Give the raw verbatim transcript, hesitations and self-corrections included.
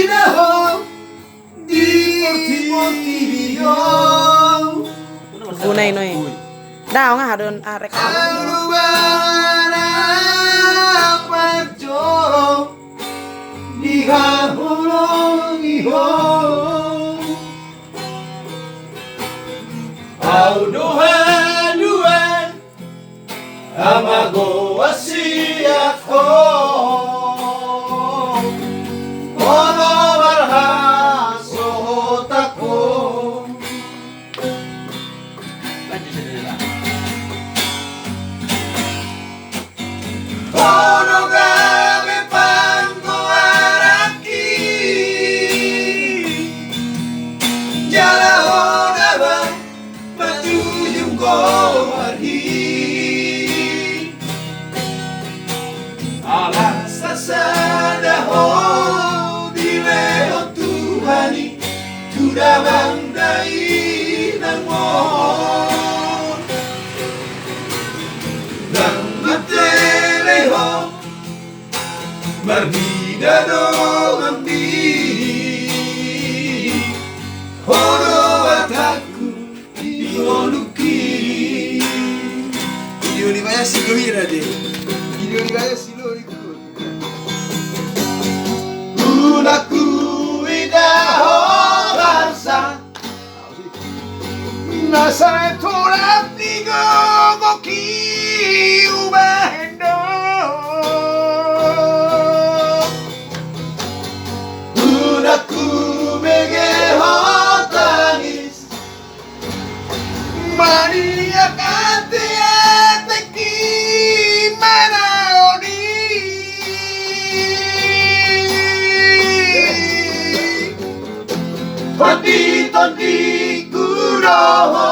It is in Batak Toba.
Di ho di portibi on. Guna i, Noi. Daong aha don arek. Alu bara parjolo di haholongi ho. Au do haduan, amago, asi, ate ho. Olo marhasohotan ho. Ho do gabe panggoaranki, jala ho do manjujung goarhi. Ala sasada ho dilehon Tuhan i tu damang dainang on. Ndang matele ho marnida donganmi. Ho do hatangku di ngolungki. Ido ni baya si Loira de. Ido ni baya si Loira. Unang huida ho bangsa na sai tolap ni gogongki hubahen do. Unang hubege ho tangis maliat ateatengki manaon i. Hot di tondingku do ho